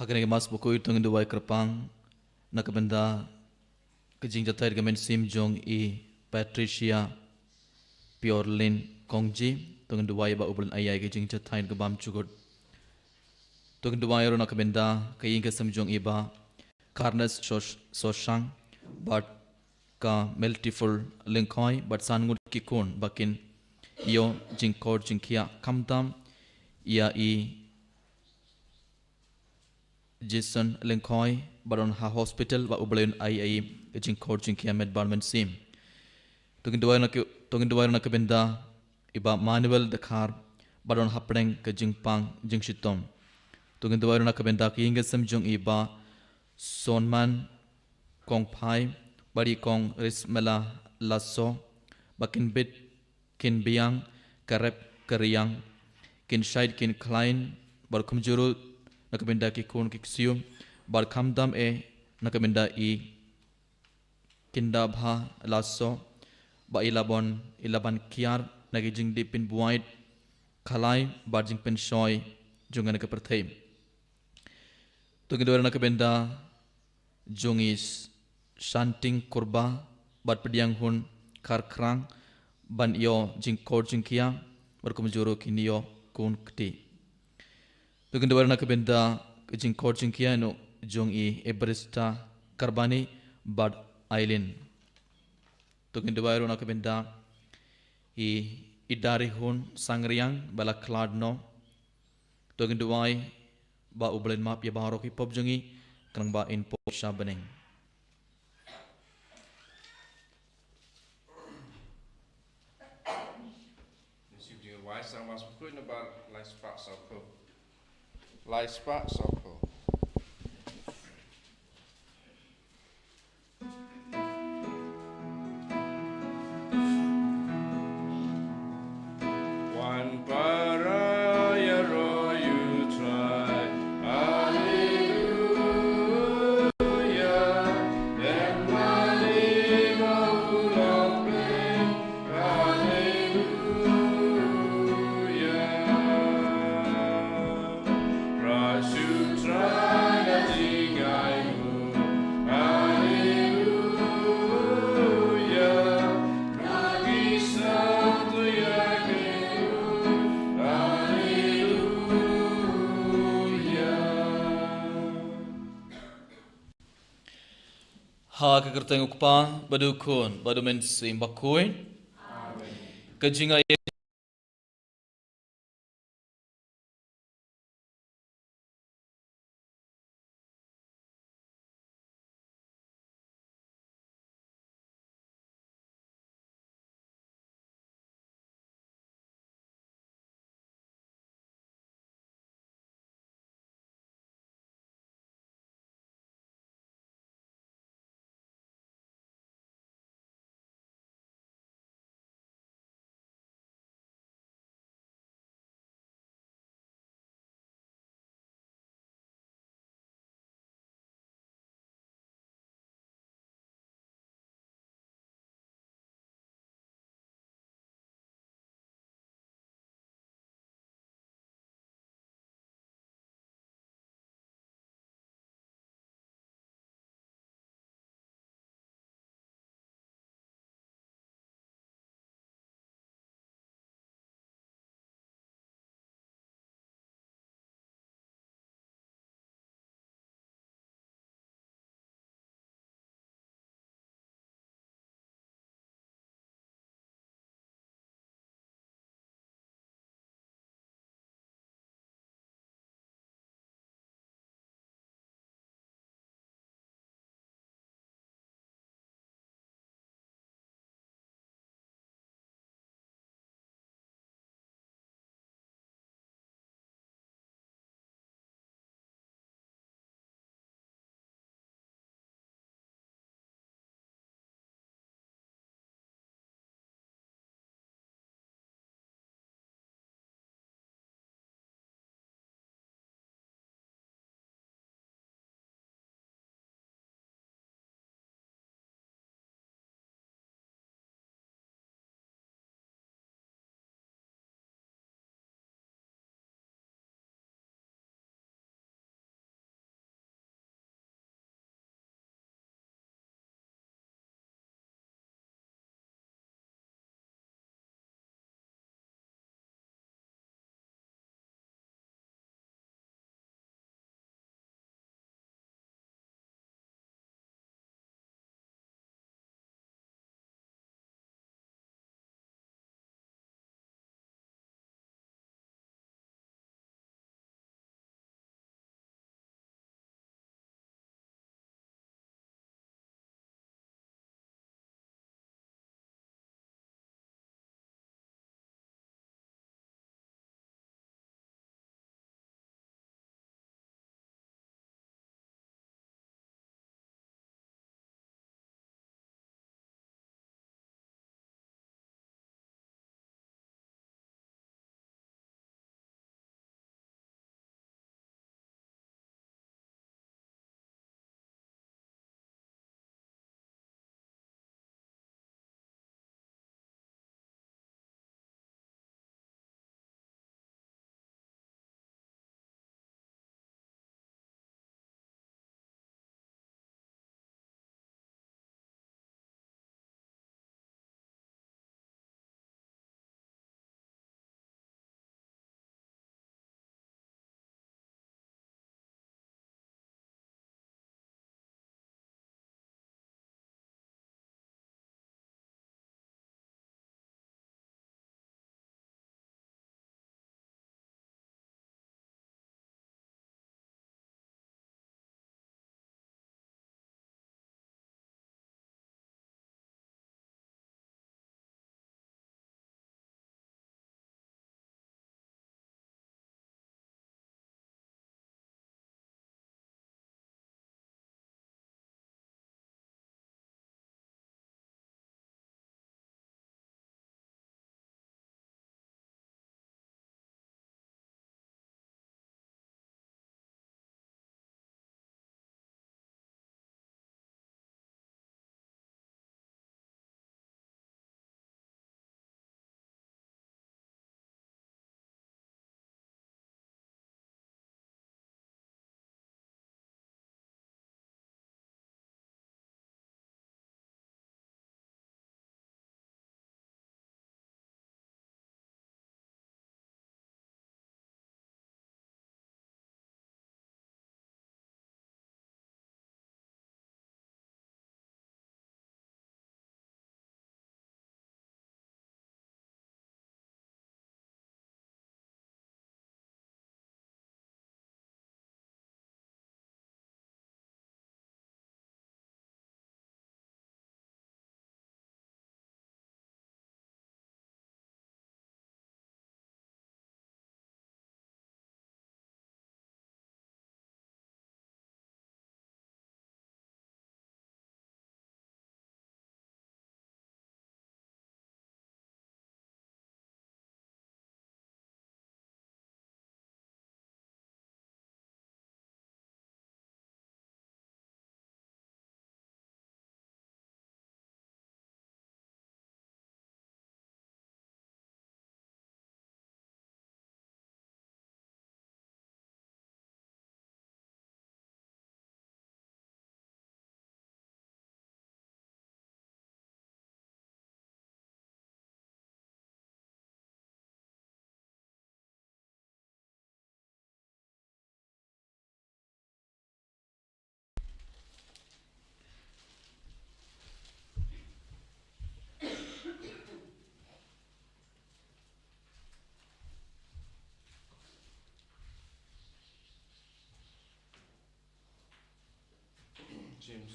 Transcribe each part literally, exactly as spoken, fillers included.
Ha kane ka Mass bakhuid to ngin duwai kyrpang na ka bynda ka jingjahthait ka mynsiem jong i Patricia Piorlin Kongji, to ngin duwai ba U Blei un ai ïa i ka jingjahthait ka bymjukut. To ngin duwai ruh na ka bynda ka ïing ka sem jong i Bah Carnes Sos-, Sosang bad ka Meltiful Lyngkhoi bad san ngut ki khun ba kin ïoh jingkhor jingkhiah, khamtam ïa i Jason Lyngkhoi ba don ha hospital, ba U Blei un ai ïa i ka jingkhor jingkhiah met bad mynsiem. To ngin duwai na ka, to ngin duwai na ka bynda i Bah Manuel Dkhar ba don hapdeng ka jingpang jingshitom. To ngin duwai na ka bynda ka ïing ka sem jong i Bah Sonman Kongphai bad i Kong Rismela Lasso ba kin bit kin biang ka rep ka riang, kin shait kin khlaiñ, bad kumjuh ruh na ka bynda ki khun ki ksiew, bad khamtam eh na ka bynda i Kindabha Lasso ba i la ban, i la ban kiar na ki jingdih pynbuaid, khalai bad jingpynshoi jong kane ka pyrthei. To ngin duwai na ka bynda jong i Shanting Kurba bad pdiang hun Kharkhrang ban ïoh jingkhor jingkhiah bad kumjuh ruh kin ïoh khun kti. To ngin duwai na ka bynda ka jingkhor jingkhiah noh jong i Ebrista Karbani bad Aileen. To ngin duwai ruh na ka bynda i Idarihun Sangriang ba la khlad noh. To ngin duwai ba U Blei un map ïa baroh ki pop jong ngi, khnang ba in poi sha bneng. Ngi shu dang wai sa Mass bakhuid nambar lai spah sawphew. Lai spah sawphew. Wan para ïaroh ïa U Trai. Haleluya. Em ma li ma u long pleng. Haleluya. Pra shu Trai na jingai. Haleluya. Pra ki sang tu ya ke. Haleluya. Ha ka kyrteng U Kpa, bad U Khun, bad U Mynsiem Bakhuid. Amen. Ka jingai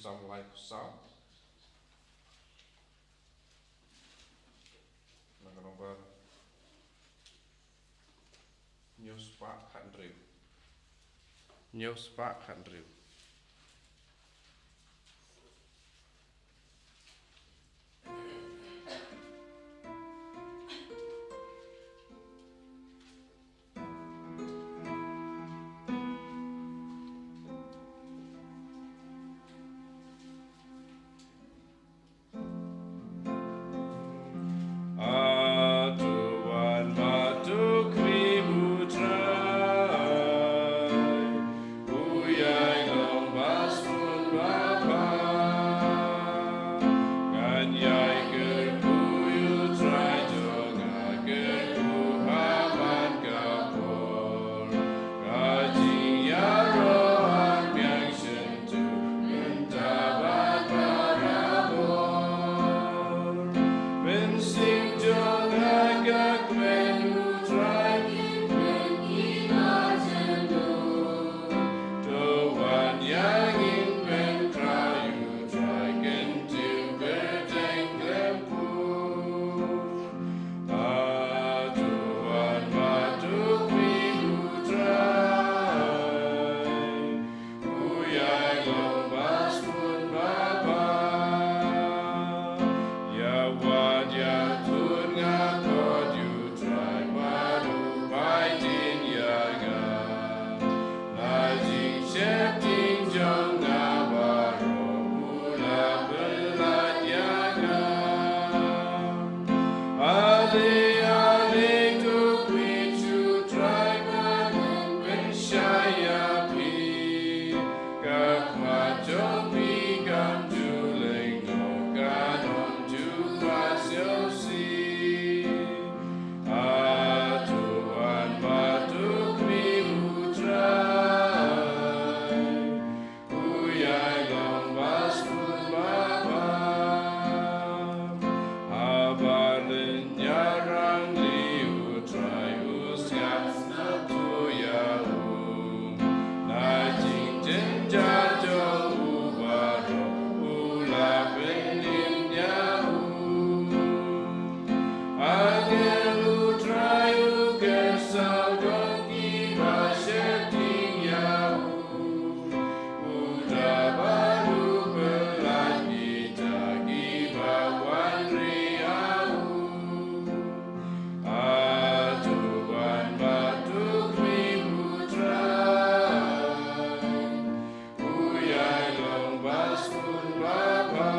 Salm laiphew saw. Na ka nombar hynñiew spah khathynriew. Hynñiew spah khathynriew. A to wan ma to kwi u Trai, u ïai long ba smun ba bha. Ngan ïai kyrkhu ïa u Trai jong nga, kyrkhu ha man ka por. Ka jingïaroh ha miang shyntur, mynta bad barabor. Mynsiem jong nga ka kmen u Trai, kmen ki ba jan don. To wan ïa ngin pynkhraw ïa u Trai, kyntiew kyrteng khlem pur. A to wan ma to kwi u Trai, u ïai long ba smun ba bha. Ïa wad ïa thun nga khot ïa u Trai, bad u phai dien ïa nga. Na jingsheptieng jong nga baroh u la pyllait ïa nga. Ale, ale, to kwi sha u Trai, ngan pynshai ïa phi. Ka khmat jong phi kam ju lyngngoh, kan ym ju khlad shuh shuh. A to wan ma to kwi u Trai, u ïai long ba smun ba bha. Habar lynñiar rangli u Trai u sngap sngap to ïa u. Na jingjynjar jong u baroh u la pynim ïa u. Angel u Trai u kyrsaw jong ki ba sheptieng ïa u. U da bad u pyllait kita ki ba wan ri ïa u. A to wan ma to kwi u Trai, u ïai long ba smun ba bha.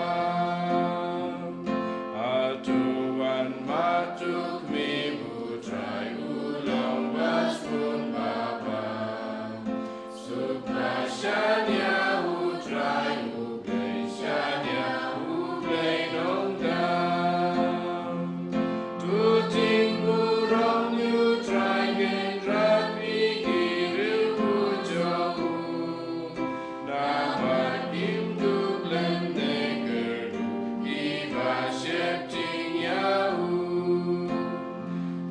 A to wan ma to kwi u Trai, u long ba smun ba bha. Suk ba shaniah u Trai U Blei, shaniah U Blei nongdam. To deng burom ïa U Trai Kynrad phi ki riewkhuid jong u. Namar kim dup lymne kyrduh ki ba sheptieng ïa u.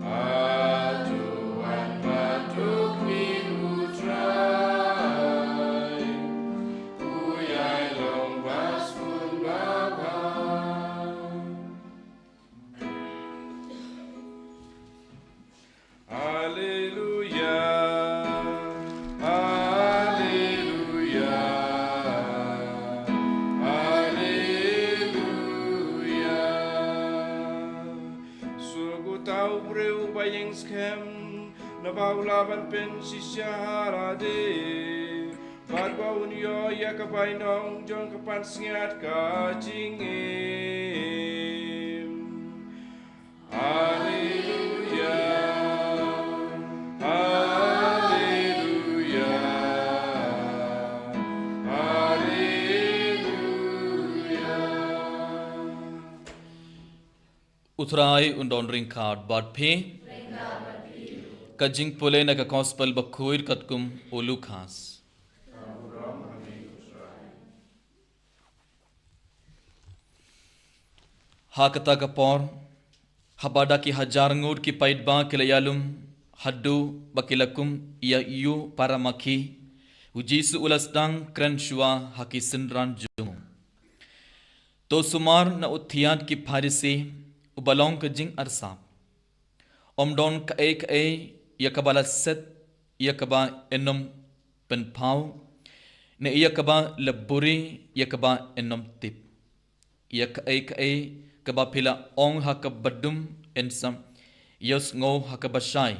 A to wan ma to kwi u Trai, u ïai long ba smun ba bha. Alleluia, alleluia, alleluia. Suk uta u briew uba ïeng skhem, naba u la ban pynshisha ha lade, bad ba un ïoh ïa ka bainong jong ka pansngiat ka jingim. Alleluia, alleluia, alleluia. U Trai un don ryngkat bad phi. Ka jingpule na ka Gospel bakhuid katkum u Lukas. Ha kata ka por, haba da ki hajar ngut ki paidbah ki la ïalum haduh ba ki la kum ïa ïew para ma ki, u Jisu u la sdang kren shuwa ha ki synran jong u. To sumar na u thiat ki Pharisi, uba long ka jingarsap. Ym don kaei kaei ïa kaba la set ïa kaba yn ym pynpaw, ne ïa kaba la buri ïa kaba yn ym tip. Ïa kaei kaei kaba phi la ong ha ka badum, yn sa ïohsngew ha ka bashai.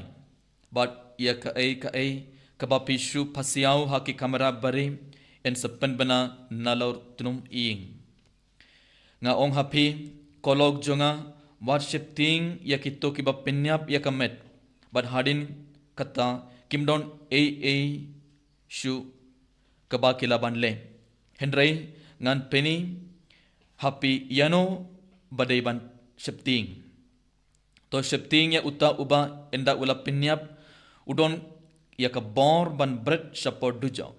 Bad ïa kaei kaei kaba phi shu pasiaw ha ki kamra bari, yn sa pynbna nalor tnum ïing. Nga ong ha phi, ko lok jong nga, wat sheptieng ïa kito kiba pynïap ïa ka met, bad hadien kata kim don ei ei shuh kaba ki lah ban leh. Hynrei ngan pyni ha phi ïano ba dei ban sheptieng. To sheptieng ïa uta uba ynda u la pynïap, u don ïa ka bor ban bret shapoh dujok.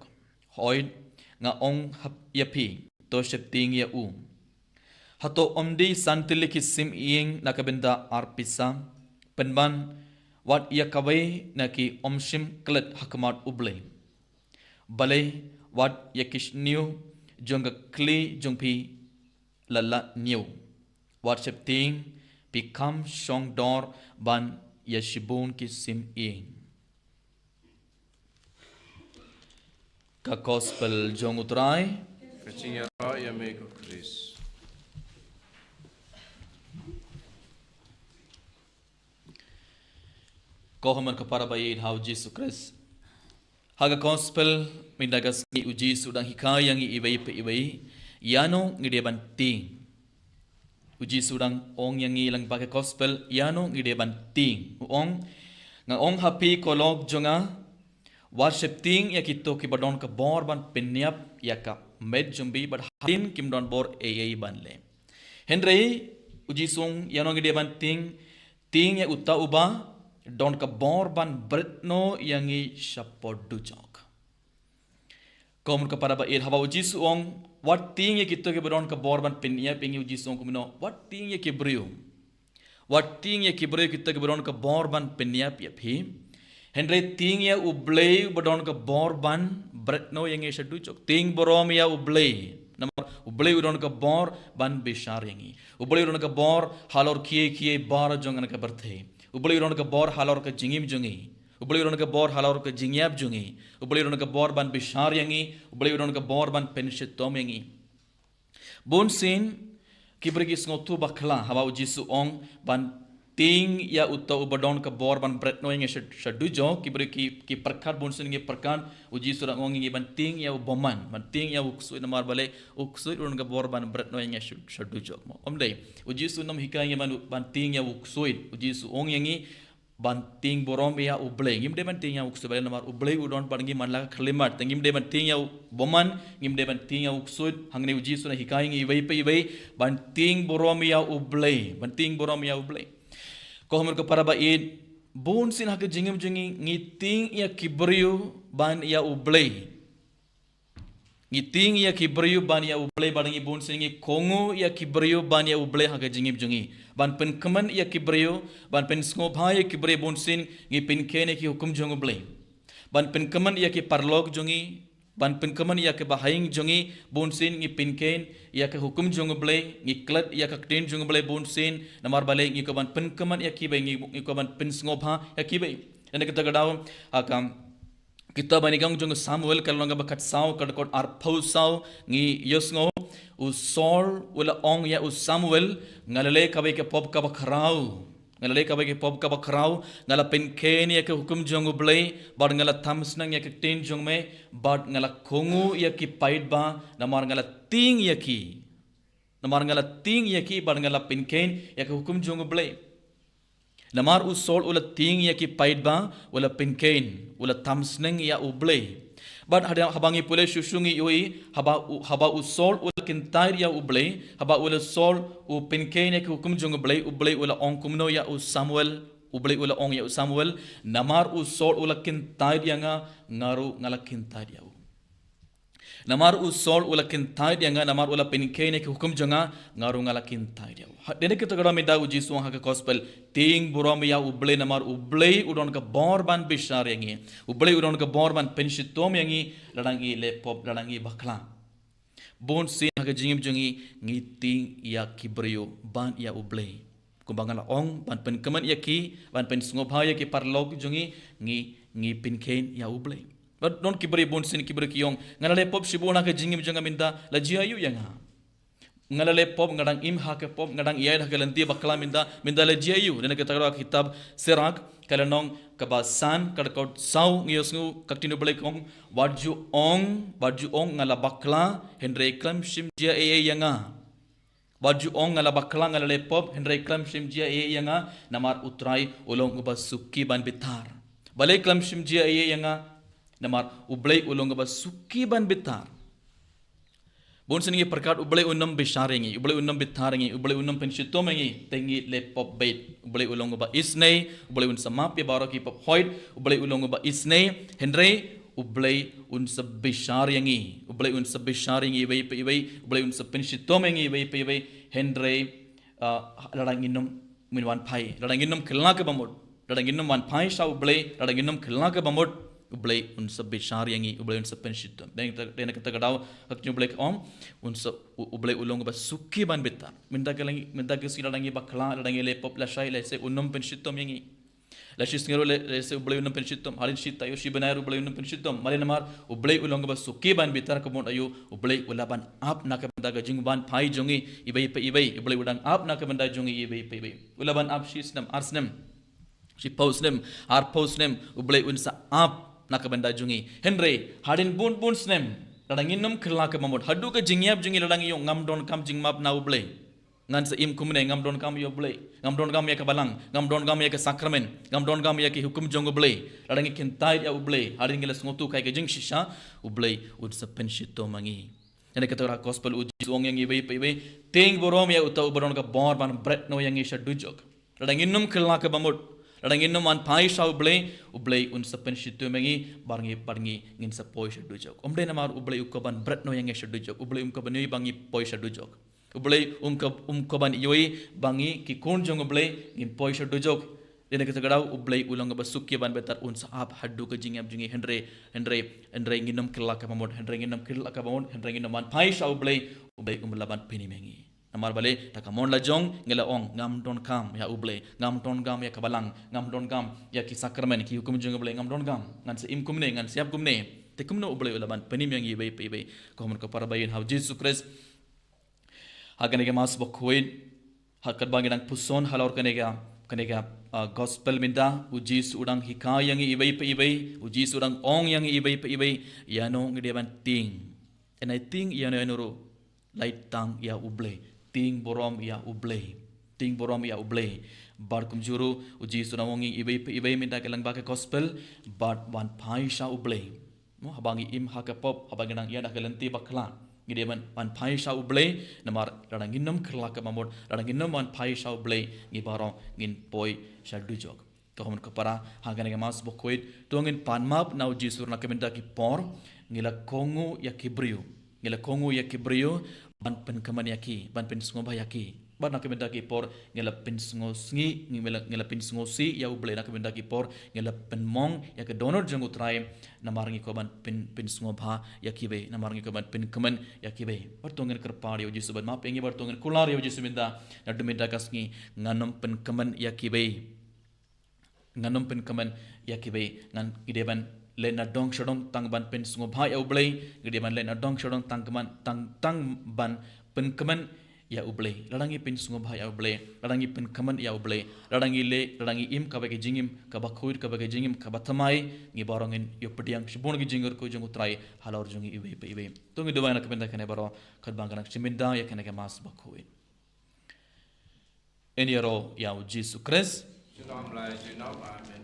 Hooid, nga ong ha ïa phi, to sheptieng ïa u. Hato ym dei san tylli ki sim ïing na ka bynta ar pisa? Pynban, wat ïa kawei na ki ym shym klet ha khmat U Blei. Balei, wat ïa ki shñiuh jong ka khlieh jong phi la lah ñiew. Wat sheptieng, phi kham shong dor ban ïa shibun ki sim ïing. Ka Gospel jong U Trai. Ka jingïaroh ïa me ko Khrist. Ko hynmen ko para ba ïeit ha U Jisu Khrist. Ha ka Gospel mynta ka sngi U Jisu u dang hikai ïa ngi iwei pa iwei ïano ngi dei ban tieng. U Jisu u dang ong ïa ngi lang ba ka Gospel ïano ngi dei ban tieng. U ong, nga ong ha phi ko lok jong nga, wat sheptieng ïa kito kiba don ka bor ban pynïap ïa ka met jong phi, bad hadien kim don bor ei ei ban leh. Hynrei U Jisu u ong ïano ngi dei ban tieng, tieng ïa uta uba don ka bor ban bret noh ïa ngi shapoh dujok. Ko hynmen ko para ba ïeit, haba U Jisu u ong, wat tieng ïa kito kiba don ka bor ban pynïap ïa ngi, U Jisu u ong kumno, wat tieng ïa ki briew. Wat tieng ïa ki briew kito kiba don ka bor ban pynïap ïa phi. Hynrei tieng ïa U Blei uba don ka bor ban bret noh ïa ngi sha dujok. Tieng burom ïa U Blei. Namar U Blei u don ka bor ban bishar ïa ngi. U Blei u don ka bor halor kiei kiei baroh jong kane ka pyrthei. U Blei u don ka bor halor ka jingim jong ngi. U Blei u don ka bor halor ka jingïap jong ngi. U Blei u don ka bor ban bishar ïa ngi. U Blei u don ka bor ban pynshitom ïa ngi. Bun sien ki briew ki sngewthuh bakla haba U Jisu u ong ban tieng ïa uta uba don ka bor ban bret noh ïa ngi sha, sha dujok. Ki briew ki, ki pyrkhat, bun sien ngi pyrkhat U Jisu u dang ong ïa ngi ban tieng ïa u bymman, ban tieng ïa u ksuid, namar balei u ksuid u don ka bor ban bret noh ïa ngi sha, sha dujok mo. Ym dei. U Jisu um hikai ïa ngi ban, ban tieng ïa u ksuid. U Jisu u ong ïa ngi ban tieng burom ïa U Blei. Ngim dei ban tieng ïa u ksuid, balei namar U Blei u don bad ngi man la ka khyllipmat. Te ngim dei ban tieng ïa u bymman, ngim dei ban tieng ïa u ksuid. Hangne U Jisu u hikai ïa ngi iwei pa iwei ban tieng burom ïa U Blei, ban tieng burom ïa U Blei. Ko hynmen ko para ba ïeit, bun sien ha ka jingim jong ngi ngi tieng ïa ki briew ban ïa U Blei. Ngi tieng ïa ki briew ban ïa U Blei, bad ngi bun sien ngi kohnguh ïa ki briew ban ïa U Blei ha ka jingim jong ngi. Ban pynkmen ïa ki briew, ban pynsngewbha ïa ki briew, bun sien ngi pynkheiñ ïa ki hukum jong U Blei. Ban pynkmen ïa ki paralok jong ngi, ban pynkmen ïa ki bahaïing jong ngi, bun sien ngi pynkheiñ ïa ki hukum jong U Blei, ngi klet ïa ka ktien jong U Blei bun sien, namar balei ngi kwah ban pynkmen ïa kiwei, ngi, ngi kwah ban pynsngewbha ïa kiwei. Ynda kita ka daw ha ka Kitab Banyngkong jong u Samuel, ka lynnong kaba khatsaw, ka dkhot arphew saw, ngi ïohsngew, u Saul u la ong ïa u Samuel, nga la leh kawei ka pop kaba khraw. Nga la leh kawei ka pop kaba khraw, nga la pynkheiñ ïa ka hukum jong U Blei, bad nga la tham sneng ïa ka ktien jong me, bad nga la kohnguh ïa ki paidbah, namar nga la tieng ïa ki. Namar nga la tieng ïa ki, bad nga la pynkheiñ ïa ka hukum jong U Blei. Namar u Saul u la tieng ïa ki paidbah, u la pynkheiñ, u la tham sneng ïa U Blei. Bad haba, haba ngi pule shuh shuh ngi ïohi, haba u, haba u Saul u la kyntait ïa U Blei, haba u la Saul u pynkheiñ ïa ki hukum jong U Blei, U Blei u la ong kumno ïa u Samuel, U Blei u la ong ïa u Samuel, namar u Saul u la kyntait ïa nga, nga ruh nga la kyntait ïa u. Namar u Saul u la kyntait ïa nga, namar u la pynkheiñ ïa ki hukum jong nga, nga ruh nga la kyntait ïa u. Ha, dei na kita ka daw mynta U Jisu u ong ha ka gospel, tieng burom ïa U Blei namar U Blei u don ka bor ban bishar ïa ngi. U Blei u don ka bor ban pynshitom ïa ngi, lada ngi leh pop, lada ngi bakla. Bun sien ha ka jingim jong ngi, ngi tieng ïa ki briew, ban ïa U Blei. Kumba nga la ong, ban pynkmen ïa ki, ban pynsngewbha ïa ki paralok jong ngi, ngi, ngi pynkheiñ ïa U Blei. Don ki briew bun sien ki briew ki ong, nga la leh pop shibun ha ka jingim jong nga mynta, la jia aïu ïa nga. Nga la leh pop, nga dang im ha ka pop, nga dang ïaid ha ka lynti bakla mynta, mynta la jia aïu. Dei na kata ka kitab Sirak, ka lynnong kaba san, ka dkhot saw, ngi ïohsngew ka ktien U Blei ka ong, wat ju ong, wat ju ong nga la bakla, hynrei khlem shim jia ei ei ïa nga. Wat ju ong nga la bakla, nga la leh pop, hynrei khlem shim jia ei ei ïa nga, namar U Trai u long uba suki ban bitar. Balei khlem shim jia ei ei ïa nga, namar U Blei u long uba suki ban bitar. Bun sien ngi pyrkhat U Blei un ym bishar ïa ngi, U Blei un ym bitar ïa ngi, U Blei un ym pynshitom ïa ngi, te ngi leh pop beit. U Blei u long uba isynei, U Blei un sa map ïa baroh ki pop hoid, U Blei u long uba isynei, hynrei U Blei un sa bishar ïa ngi, U Blei un sa bishar ïa ngi iwei pa iwei, U Blei un sa pynshitom ïa ngi iwei pa iwei, hynrei, ah, lada ngin ym ngin wan phai, lada ngin ym kylla kaba mut, lada ngin ym wan phai sha U Blei, lada ngin ym kylla kaba mut, U Blei un sa bishar ïa ngi, U Blei un sa pynshitom. Dei na kata, dei na kata ka daw, ka ktien U Blei ka ong, un sa, U, U Blei u long uba suki ban bitar. Mynta ka lynti, mynta ka sngi lada ngi bakla, lada ngi leh pop lashai, lehse un ym pynshitom ïa ngi. La shisngi ruh le, lehse U Blei un ym pynshitom, hadien shi taïew shi bnai ruh U Blei un ym pynshitom. Balei namar U Blei u long uba suki ban bitar, ka mut aïu, U Blei u lah ban ap na ka bynta ka jingwan phai jong ngi iwei pa iwei. U Blei u dang ap na ka bynta jong ngi iwei pa iwei. U lah ban ap shi snem, ar snem, shiphew snem, arphew snem, U Blei un sa ap na ka bynta jong ngi. Hynrei hadien bun bun snem, lada ngin ym kylla kaba mut, haduh ka jingïap jong ngi lada ngi ong ngam donkam jingmap na U Blei. Ngan sa im kumne, ngam donkam ïa U Blei, ngam donkam ïa ka balang, ngam donkam ïa ka sakramen, ngam donkam ïa ki hukum jong U Blei. Lada ngi kyntait ïa U Blei, hadien ngi la sngewthuh kai ka jingshisha, U Blei un sa pynshitom ïa ngi. Dei na kata ka gospel U Jisu u ong ïa ngi iwei pa iwei, tieng burom ïa uta uba don ka bor ban bret noh ïa ngi sha dujok. Lada ngin ym kylla kaba mut, lada ngin ym wan phai sha U Blei, U Blei un sa pynshitom ïa ngi, bad ngi, bad ngi ngin sa poi sha dujok. Ym dei namar U Blei u kwah ban bret noh ïa ngi sha dujok, U Blei um kwah ban ïohi ba ngi poi sha dujok. U Blei um kwah, um kwah ban ïohi ba ngi ki khun jong U Blei ngin poi sha dujok. Dei na kata ka daw U Blei u long uba suki ban bitar, un sa ap haduh ka jingïap jong ngi, hynrei, hynrei, hynrei ngin ym kylla kaba mut, hynrei ngin ym kylla kaba mut, hynrei ngin ym wan phai sha U Blei, U Blei um lah ban pynim ïa ngi. Namar balei, da ka mon la jong ngi la ong ngam donkam ïa U Blei, ngam donkam ïa ka balang, ngam donkam ïa ki sakramen, ki hukum jong U Blei, ngam donkam. Ngan sa im kumne, ngan sa ïap kumne. Te kumno U Blei u lah ban pynim ïa ngi iwei pa iwei. Ko hynmen ko para ba ïeit ha U Jisu Khrist. Ha kane ka Mass bakhuid, ha katba ngi dang puson halor kane ka, kane ka, ah, gospel mynta, U Jisu u dang hikai ïa ngi iwei pa iwei, U Jisu u dang ong ïa ngi iwei pa iwei, ïano ngi dei ban tieng. Ngi tieng ïano ïano ruh, lai tang ïa U Blei. Tieng burom ïa U Blei. Tieng burom ïa U Blei. Bad kumjuh ruh, U Jisu u dang ong ïa ngi iwei pa iwei mynta ka lyngba ka gospel, ban wan phai sha U Blei. Mo, haba ngi im ha ka pop, haba ngi dang ïaid ha ka lynti bakla, ngi dei ban wan phai sha U Blei, namar lada ngin ym kylla kaba mut, lada ngin ym wan phai sha U Blei, ngi baroh ngin poi sha dujok. Ko hynmen ko para, ha kane ka Mass bakhuid, to ngin pan map na U Jisu na ka bynta ki por ngi la kohnguh ïa ki briew. Ngi la kohnguh ïa ki briew, ban pynkmen ïa ki, ban pynsngewbha ïa ki. Bad na ka bynta ki por ngi la pynsngewsih, ngi la, ngi la pynsngewsih ïa U Blei, na ka bynta ki por ngi la pynmong ïa ka dohnud jong U Trai, namar ngi kwah ban pyn, pynsngewbha ïa kiwei, namar ngi kwah ban pynkmen ïa kiwei. Bad to ngin kyrpad ïa U Jisu ban map ïa ngi, bad to ngin kular ïa U Jisu mynta, naduh mynta ka sngi, ngan ym pynkmen ïa kiwei. Ngan ym pynkmen ïa kiwei, ngan, ngi dei ban leh nadong shadong tang ban pynsngewbha ïa U Blei, ngi dei ban leh nadong shadong tang kmen, tang, tang ban pynkmen ïa U Blei. Lada ngi pynsngewbha ïa U Blei, lada ngi pynkmen ïa U Blei, lada ngi leh, lada ngi im kaba ka jingim kaba khuid, kaba ka jingim kaba thymmai, ngi baroh ngin ïoh pdiang shibun ki jingkyrkhu jong U Trai halor jong ngi iwei pa iwei. To ngin duwai na ka bynta kane baroh, katba ngi dang shim bynta ïa kane ka Mass bakhuid. Yn ïaroh ïa U Jisu Khrist. Junom la junom, amen.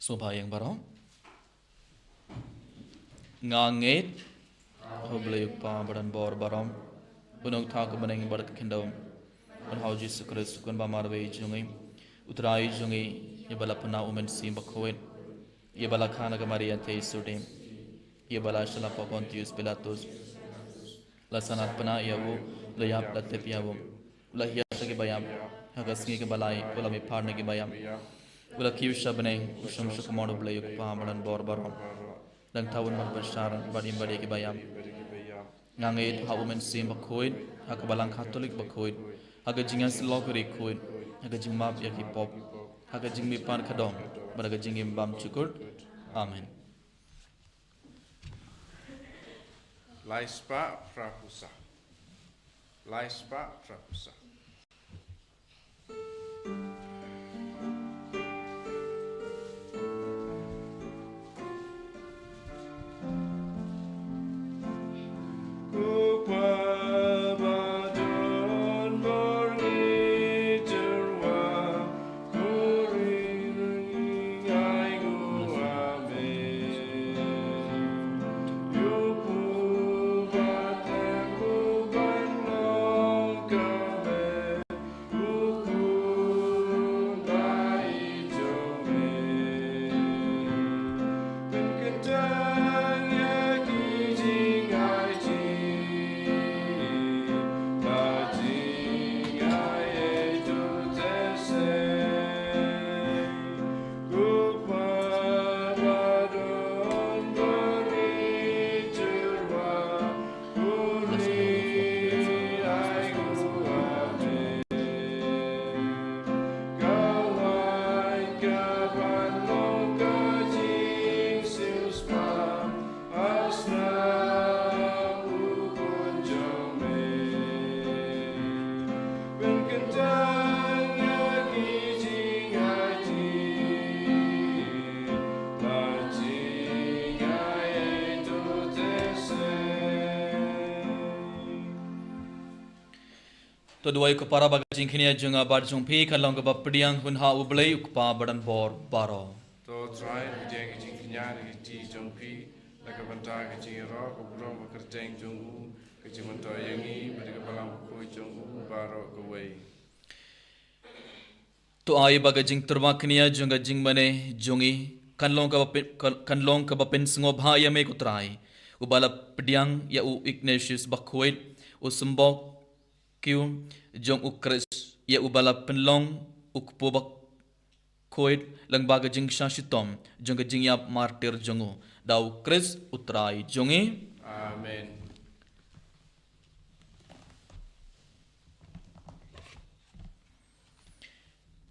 Sngewbha ïa ngi baroh. Nga ngeit ha U Blei U Kpa badonbor baroh, U Nongthaw ka bneng bad ka khyndew, bad ha U Jisu Khrist, U Khun ba marwei jong ngi, U Trai jong ngi, ïa ba la pynah U Mynsiem Bakhuid, ïa ba la kha na ka Maria Theisotti, ïa ba la shah lyngba u Pontius Pilatus, la sngewthuh pynah ïa u, la ïap la tep ïa u. La hiar sha ki ba ïap, ha ka sngi kaba lai u la mihphar na ki ba ïap. U la kiew sha bneng, u shong sha ka mon U Blei U Kpa ba donbor baroh. Dang thaw un wan bynshar bad im bad ïa ki ba ïap. Nga ngeit ha U Mynsiem Bakhuid, ha ka Balang Katholik bakhuid, ha ka jingïasyllok ri khuid, ha ka jingmap ïa ki pop, ha ka jingmihpat khadong bad ha ka jingim bymjukut. Amen. Lai spah phra phew saw. Lai spah phra phew saw. To duwai ko para ba ka jingkñia jong nga bad jong phi kan long kaba pdiang hun ha U Blei U Kpa ba donbor baroh. To Trai, pdiang ka jingkñia na ka kti jong phi, na ka bynta ka jingïaroh ka burom ba kyrteng jong u, ka jingmyntoi ïa ngi bad ka Balang Bakhuid jong u baroh kawei. To ai ba ka jingtyrwa kñia jong ka jingmane jong ngi kan long kaba pyn-, kan, kan long kaba pynsngewbha ïa me ko Trai, uba la pdiang ïa u Ignatius Bakhuid, u symbol kiew jong u Khrist, ïa uba la pynlong u kpu bakhuid lyngba ka jingshah shitom jong ka jingïap martir jong u. Da u Khrist u Trai jong ngi. Amen.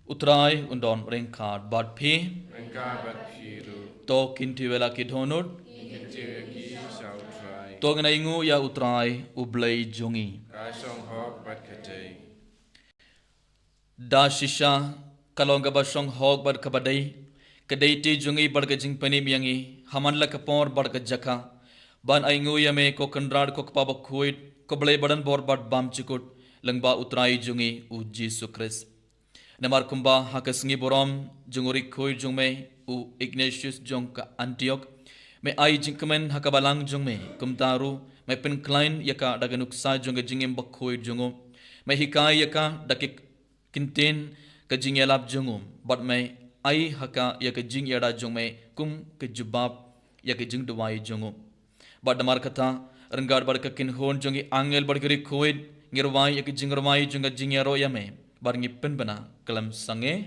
U Trai un don ryngkat bad phi. Ryngkat bad phi ruh. To kyntiew ïa la ki dohnud. Ngin kyntiew ïa ki sha u Trai. To ngin ainguh ïa u Trai U Blei jong ngi. Ka shong hok bad ka dei. Da shisha ka long kaba shong hok bad kaba dei, ka dei te jong ngi bad ka jingpynim ïa ngi ha man la ka por bad ka jaka, ban ainguh ïa me ko Kynrad ko Kpa Bakhuid, ko Blei ba donbor bad bymjukut, lyngba u Trai jong ngi u Jisu Khrist. Namar kumba ha ka sngi burom jong u rikhuid jong me u Ignatius jong ka Antiok, me ai jingkmen ha ka balang jong me, kumta ruh me pynkhlaiñ ïa ka da ka nuksa jong ka jingim bakhuid jong u. Me hikai ïa ka da ki kyntien ka jingïalap jong u, bad me ai ha ka ïa ka jingïada jong me kum ka jubab ïa ka jingduwai jong u. Bad namar kata, ryngkat bad ka kynhun jong ki angel bad ki rikhuid, ngi rwai ïa ka jingrwai jong ka jingïaroh ïa me, bad ngi pynbna khlem sangeh.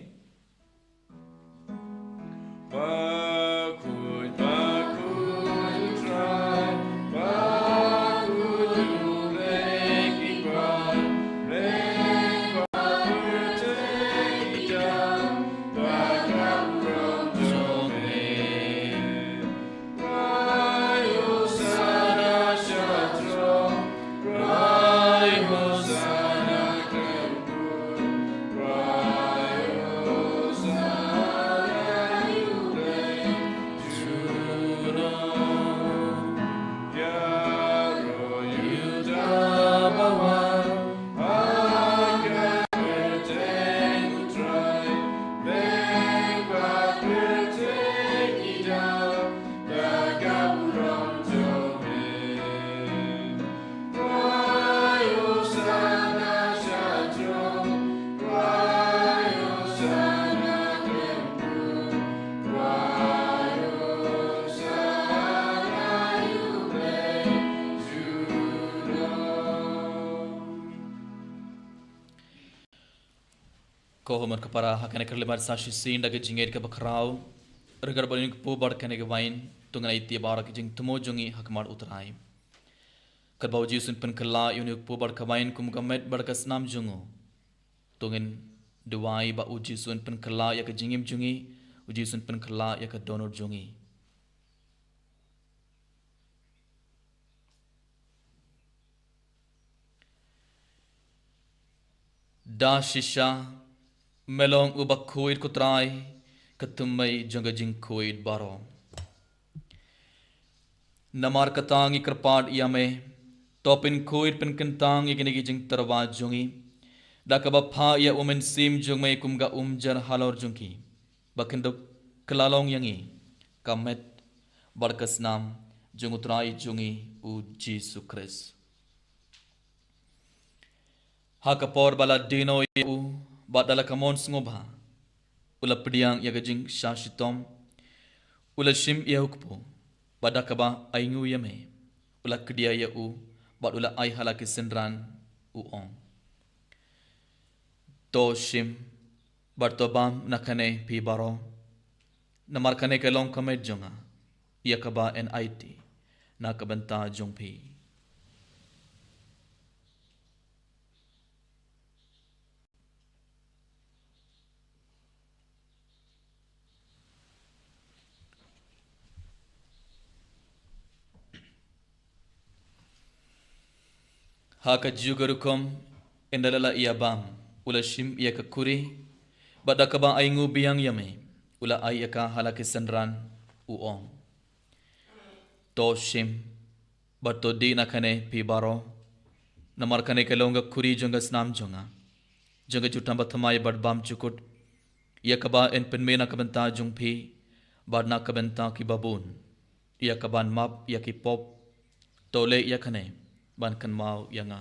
Ko hynmen ko para, ha kane ka khyllipmat sa shisien da ka jingngeit kaba khraw, ryngkat bad ïa une u kpu bad kane ka wain, to ngin aiti baroh ki jingthmu jong ngi ha khmat U Trai. Katba U Jisu un pynkylla ïa une u kpu bad ka wain kum ka met bad ka snam jong u, to ngin duwai ba U Jisu un pynkylla ïa ka jingim jong ngi, U Jisu un pynkylla ïa ka dohnud jong ngi. Da shisha, me long uba khuid, ko Trai, ka thymmei jong ka jingkhuid baroh. Namar kata ngi kyrpad ïa me, to pynkhuid pynkyntang ïa kine ki jingtyrwa jong ngi, da kaba phah ïa U Mynsiem jong me kum ka umjar halor jong ki, ba kin da kylla long ïa ngi ka met bad ka snam jong U Trai jong ngi U Jisu Khrist. Ha ka por ba la die noh ïa u, bad da la ka mon sngewbha, u la pdiang ïa ka jingshah shitom, u la shim ïa u kpu, bad da kaba ainguh ïa me, u la kdiah ïa u, bad u la ai ha la ki synran, u ong: To shim bad to bam na kane phi baroh, namar kane ka long ka met jong nga, ïa kaba yn aiti na ka bynta jong phi. Ha kajuh ka rukom, ynda la ïa bam, u la shim ïa ka khuri, bad da kaba ainguh biang ïa me, u la ai ïa ka ha la ki synran, u ong: To shim bad to dih na kane phi baroh, namar kane ka long ka khuri jong ka snam jong nga, jong ka jutang bathymmai bad bymjukut, ïa kaba yn pynmih na ka bynta jong phi bad na ka bynta kiba bun, ïa kaban map ïa ki pop. To leh ïa kane ban kynmaw ïa nga.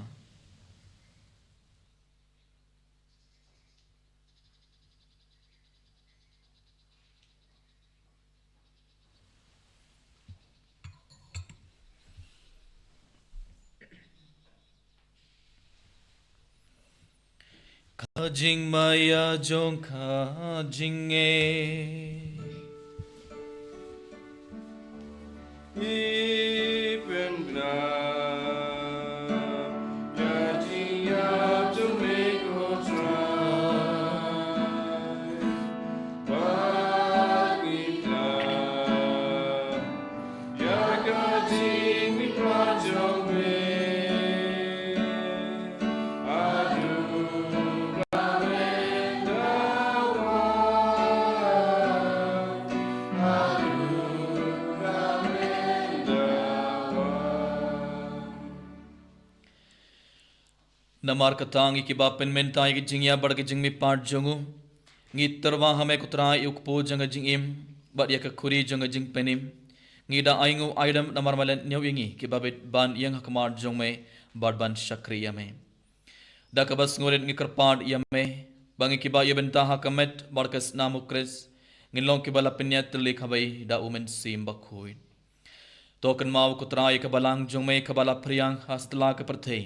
Ka jingmaïa jong ka jingngeit. Ipin bna ïa jingïap jong me ko Trai. Ba ngi tla ïa ka jingmihpat jong me. Aduh, amen, dawa. Aduh, amen, dawa. Namar kata ngi kiba pynmynta ïa ka jingïap bad ka jingmihpat jong u, ngi tyrwa ha me ko Trai ïa u kpu jong ka jingim, bad ïa ka khuri jong ka jingpynim. Ngi da ainguh aidam namar me la ñiew ïa ngi kiba bit ban ïeng ha khmat jong me, bad ban shakri ïa me. Da kaba sngewrit ngi kyrpad ïa me, ba ngi kiba ïa bynta ha ka met bad ka snam u Khrist, ngin long kiba la pynïaid tylli kawei da u Mynsiem Bakhuid. To kynmaw ko Trai ïa ka balang jong me kaba la phriang ha satlak ka pyrthei.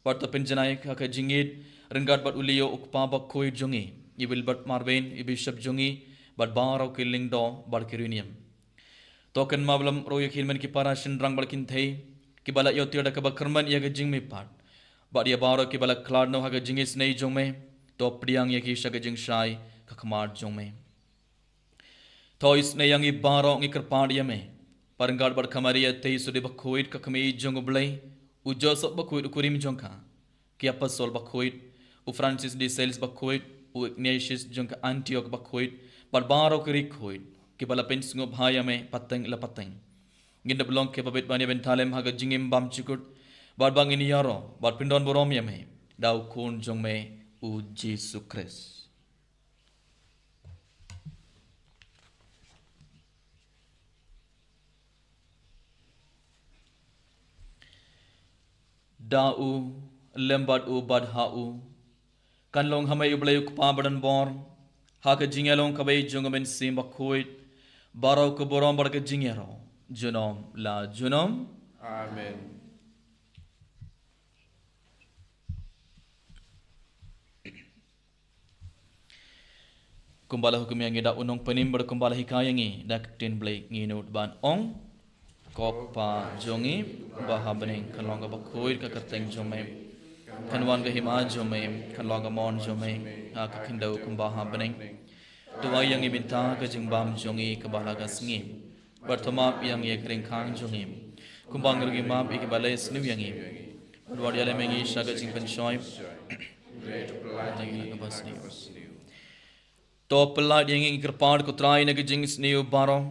Bad to pynjanai ha ka jingïeit ryngkat bad u Leo u kpa bakhuid jong ngi, i Wilbert Marvin, i bishop jong ngi, bad baroh ki lyngdoh bad ki riewniam. To kynmaw bynriew ïa ki hynmen ki para shynrang bad kynthei kiba la ïoh tiar da kaba kyrmen ïa ka jingmihpat. Bad ïa baroh kiba la khlad noh ha ka jingisynei jong me, to pdiang ïa ki sha ka jingshai ka khmat jong me. To isynei ïa ngi baroh ngi kyrpad ïa me, ryngkat bad ka Maria Theisotti Bakhuid ka kmie jong u Blei, u Joseph Bakhuid u kurim jong ka, ki apostol bakhuid, u Francis de Sales Bakhuid, u Ignatius jong ka Antioch Bakhuid, bad baroh ki riewkhuid kiba la pynsngewbha ïa me pateng la pateng. Ngin da long kiba bit ban ïa bynta lem ha ka jingim bymjukut, bad ba ngin ïaroh bad pyndonburom ïa me da u Khun jong me u Jisu Khrist. Da u, lem bad u, bad ha u, kan long ha me u Blei u Kpa badonbor, ha ka jingïalong kaba ïeit jong u Mynsiem Bakhuid, baroh ka burom bad ka jingïaroh junom la junom. Amen. Kumba la hukum ïa ngi da u Nongpynim bad kumba la hikai ïa ngi da ka ktien Blei, ngi nud ban ong: Ko Kpa jong ngi ba ha bneng, kan long kaba khuid ka kyrteng jong me. Kan wan ka hima jong me, kan long ka mon jong me ha ka khyndew kumba ha bneng. To ai ïa ngi mynta ka jingbam jong ngi kaba la ka sngi. Bad to map ïa ngi ïa ka ringkhang jong ngi, kumba ngi ruh ngi map ïa kiba leh sniew ïa ngi. Bad wat ïaleh ïa ngi sha ka jingpynshoi. To pyllait ïa ngi, ngi kyrpad ko Trai, na ka jingsniew baroh.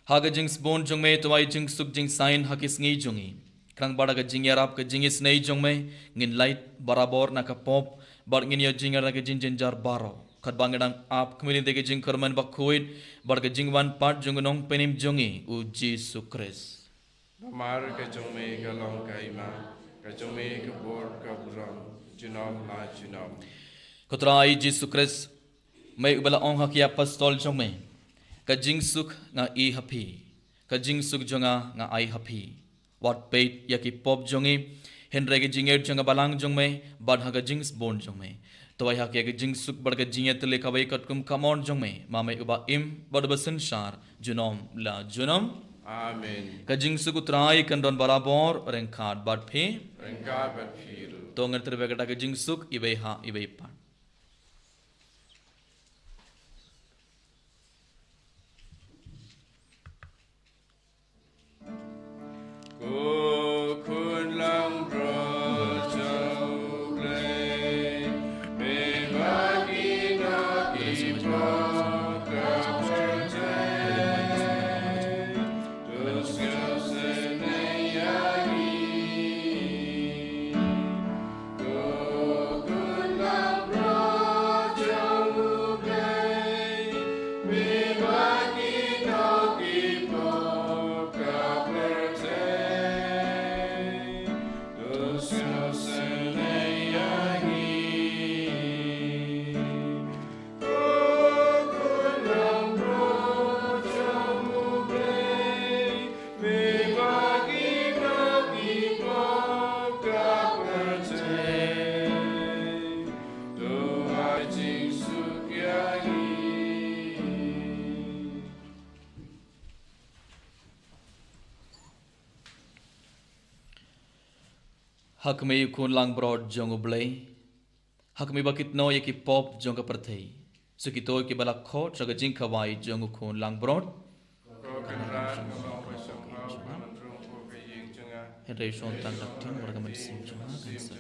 Ha ka jingsbun jong me to ai jingsuk jingsaiñ ha ki sngi jong ngi. Khnang ba da ka jingïarap ka jingisynei jong me, ngin lait barabor na ka pop bad ngin ïoh jingïarap na ka jingjynjar baroh, katba ngi dang ap khmih lynti ka jingkyrmen bakhuid bad ka jingwan pat jong u Nongpynim jong ngi, u Jisu Khrist. Namar ka jong me ka long ka hima, ka jong me ka bor ka burom, junom la junom. Ko Trai Jisu Khrist, me uba la ong ha ki apostol jong me: Ka jingsuk nga ai ha phi, ka jingsuk jong nga nga ai ha phi. Wat peit ïa ki pop jong ngi, hynrei ka jingïeit jong ka balang jong me bad ha ka jingsbun jong me to ai ha ki ka jingsuk bad ka jingïatylli kawei katkum ka mon jong me, ma me uba im bad uba synshar junom la junom. Amen. Ka jingsuk u Trai kan don barabor ryngkat bad phi. Ryngkat bad phi ruh. To ngin trei bad kata ka jingsuk iwei ha iwei pat. Ko khun langbrot jong U Blei, me ba ki noh ki pop ka pyrthei, to sngewsynei ïa ngi. Ha khmih u khun langbrot jong U Blei, ha khmih ba kit noh ïa ki pop jong ka pyrthei. Sa kito kiba la khot sha ka jingkhawai jong u khun langbrot. Hynrei shon tang ka ktien bad ka mynsiem jong nga kan sa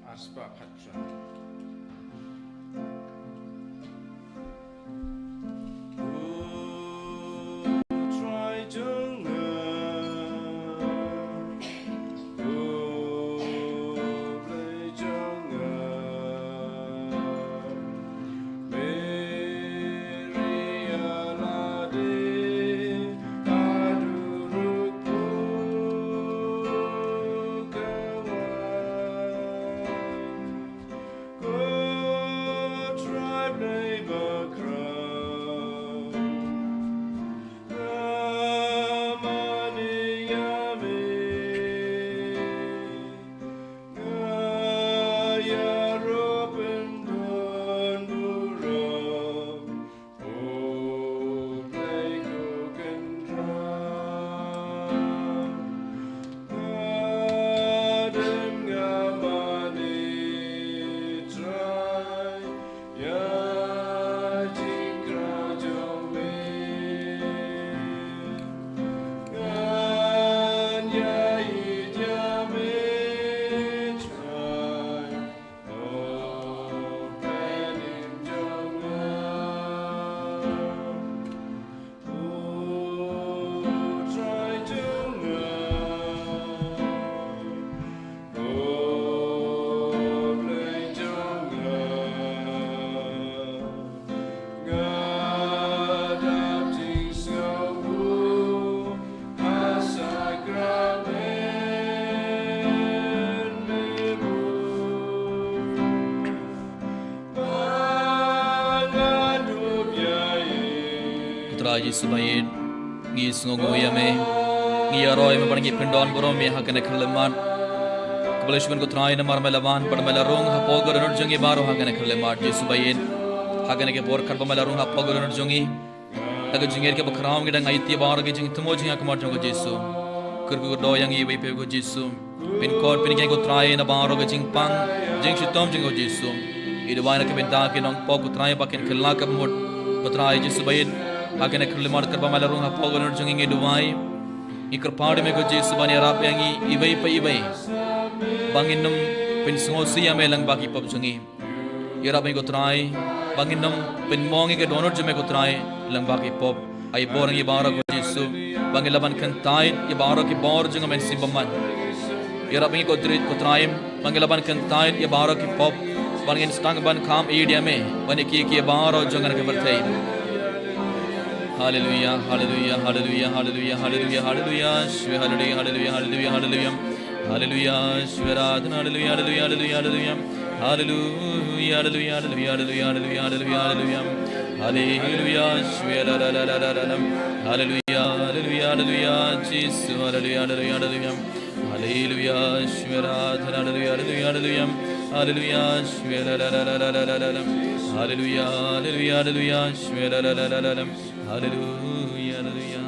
Ar spah khatphra. U Trai jong nga, U Blei jong nga, Mary a la dei haduh ruh phew kawei. Ko Trai Blei bakhraw, nga mane ïa me, nga ïaroh pyndonburom, U Blei ko Kynrad. Hadien nga mane Trai ïa jingkyrkhu jong me, ngan ïa ïeit ïa me Trai. Ko Trai Jisu ba ïeit, ngi sngewnguh ïa me. Ngi ïaroh ïa me bad ngi pyndonburom ïa me ha kane ka khyllipmat. Khublei shibun ko Trai namar me la wan bad me la rung hapoh ka dohnud jong ngi baroh ha kane ka khyllipmat Jisu ba ïeit. Ha kane ka por katba me la rung hapoh ka dohnud jong ngi, da ka jingngeit kaba khraw ngi dang aiti baroh ki jingthmu jingïakhmat jong ka Jisu. Kyrkhu kyrdoh ïa ngi iwei pa iwei ko Jisu. Pynkhuid pynkheiñ ko Trai na baroh ka jingpang jingshitom jong ka Jisu. Ngi duwai na ka bynta ki nongpop ko Trai ba kin kylla ka mut ko Trai Jisu ba ïeit. Ha kane ka khyllipmat katba me la rung hapoh ka dohnud jong ngi ngi duwai. Ngi kyrpad ïa me ko Jisu ban ïarap ïa ngi iwei pa iwei ba ngin ym pynsngewsih ïa me lyngba ki pop jong ngi. Ïarap ïa ngi ko Trai ba ngin ym pynmong ïa ka dohnud jong me ko Trai lyngba ki pop. Ai bor ïa ngi baroh ko Jisu ba ngin lah ban kyntait ïa baroh ki bor jong ka Mynsiem Bakhuid. Ïarap ïa ngi ko Trai, ko Trai ba ngin lah ban kyntait ïa baroh ki pop, ba ngin sdang ban kham ïeit ïa me bad ïa ki, ki baroh jong kane ka pyrthei. Haleluya, haleluya, haleluya, haleluya, haleluya, haleluya, shwe, haleluya, haleluya, haleluya, haleluya. Haleluya, shwe, aradhana, haleluya, haleluya, haleluya, haleluya. Haleluya, haleluya, haleluya, haleluya, haleluya, haleluya, haleluya. Haleluya, shwe, la, la, la, la, la, la, la. Haleluya, haleluya, haleluya, Jisu, haleluya, haleluya, haleluya. Haleluya, shwe, aradhana, haleluya, haleluya, haleluya. Haleluya, shwe, la, la, la, la. Haleluya, haleluya, haleluya, shwe, la, la, la, la, la, la. Haleluya, haleluya.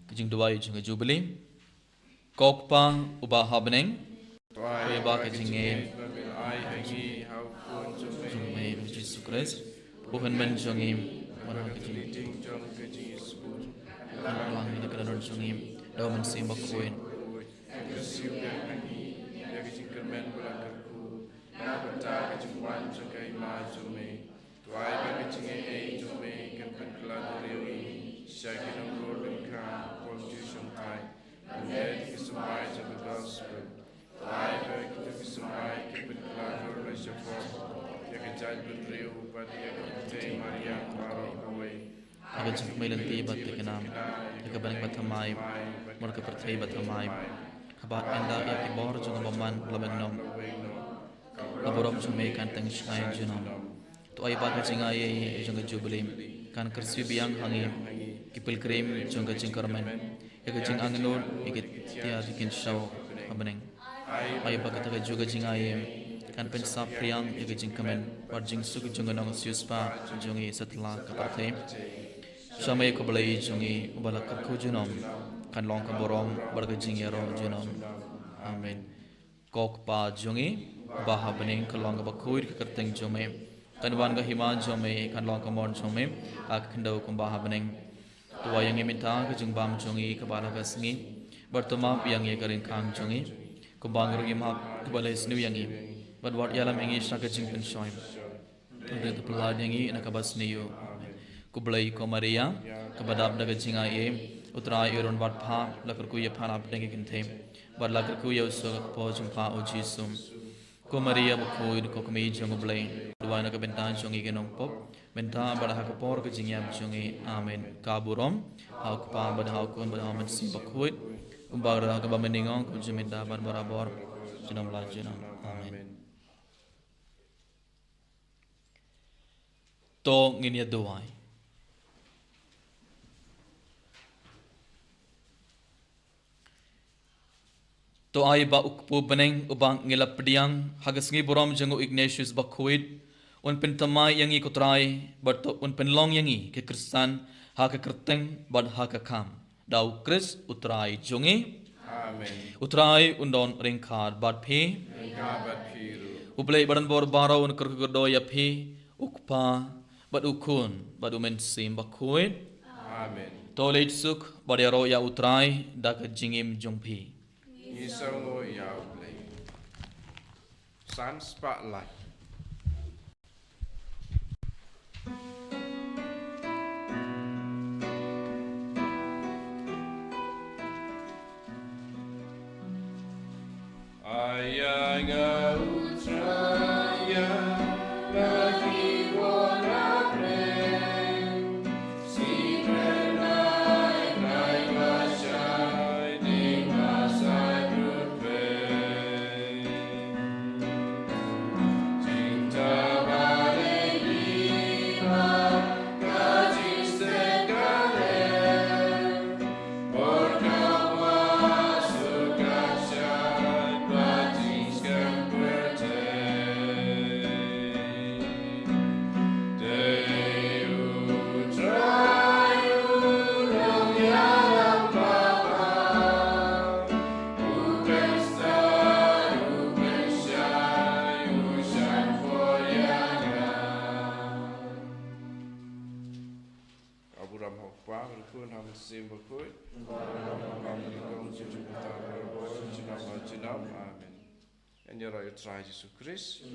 Ka jingduwai jong ka Jubili. Ko Kpa uba ha bneng, pynban ka jingngeit jong me, U Jisu Khrist, u hynmen jong ngi, bad ha ka jingim jong ka jingïasngewbha, pynban ïa ka dohnud jong ngi da u Mynsiem Bakhuid. Ka siew biang ha ngi ïa ka jingkyrmen ba la kyrkhu na ka bynta ka jingwan jong ka Hima jong me. To ai ba ka jingaiei jong me kan pynkylla briew ïa ngi sha ki nongrur lyngkha, pom ju shongthait lem bad ki symbai jong ka gospel. To ai ba kito ki symbai kin pynkylla briew na shapoh ïa ka jaitbynriew bad ïa ka pyrthei mariang baroh kawei. Ha ka jingkmen lynti bad thikna ïa ka bneng bathymmai bad ka pyrthei bathymmai. Haba ynda ïa ki bor jong ka bymman la weng noh, ka burom jong me kan teng shngaiñ junom. To ai ba ka jingaiei jong ka Jubili kan kyrsiew biang ha ngi ki pilgrim jong ka jingkyrmen, ïa ka jingangnud ïa ki tiar jong ki kynshew ha bneng. Ai ba kata ka juh ka jingaiei kan pynsaphriang ïa ka jingkmen bad jingsuk jong ka nongsiewspah jong ngi satlak ka pyrthei. Sha me ko Blei jong ngi uba la kyrkhu junom, kan long ka burom bad ka jingïaroh junom. Amen. Ko Kpa jong ngi uba ha bneng, kan long kaba khuid ka kyrteng jong me. Kan wan ka hima jong me, kan long ka mon jong me ha ka khyndew kumba ha bneng. To ai ïa ngi mynta ka jingbam jong ngi kaba la ka sngi, bad to map ïa ngi ka ryngkang jong ngi, Kumba ngi ruh ngim hap, kaba leh sniew ïa ngi. Bad wat ïalam ïa ngi sha ka jingpynshoi. Hynrei to pyllait ïa ngi na kaba sniew. Khublei ko Maria, kaba dap da ka jingai ei, U Trai u don bad pha, la kyrkhu ïa pha na pdeng ki kynthei. Bad la kyrkhu ïa u suk ka kpoh jong pha, U Jisu. Ko Maria bakhuid, ko kmie jong U Blei, duwai na ka bynta jong ngi ki nongpop, mynta bad ha ka por ka jingïap jong ngi. Amen. Ka burom ha U Kpa bad ha U Khun bad ha U Mynsiem Bakhuid, kumba ka dei ha kaba mynnyngkong, kumjuh mynta bad barabor, junom la junom. Amen. To ngin ïa duwai. To ai ba U Kpu bneng uba ngi la pdiang ha ka sngi burom jong u Ignatius Bakhuid, un pynthymmai ïa ngi ko Trai, bad to un pynlong ïa ngi ki Khristan ha ka kyrteng bad ha ka kam. Da U Khrist U Trai jong ngi. Amen. U Trai un don ryngkat bad phi. Ryngkat bad phi ruh. U Blei badonbor baroh un kyrkhu kyrdoh ïa phi, U Kpa, bad U Khun, bad U Mynsiem Bakhuid. Amen. To leit suk bad ïaroh ïa U Trai da ka jingim jong phi. Ngi sngewnguh ïa U Blei. San spah lai. Abraham hok pa, berkun ham sim berkut. Abraham berkun sim berkut. Junam ha junam. Amen. Yn ïaroh ïa U Trai Jisu Khrist.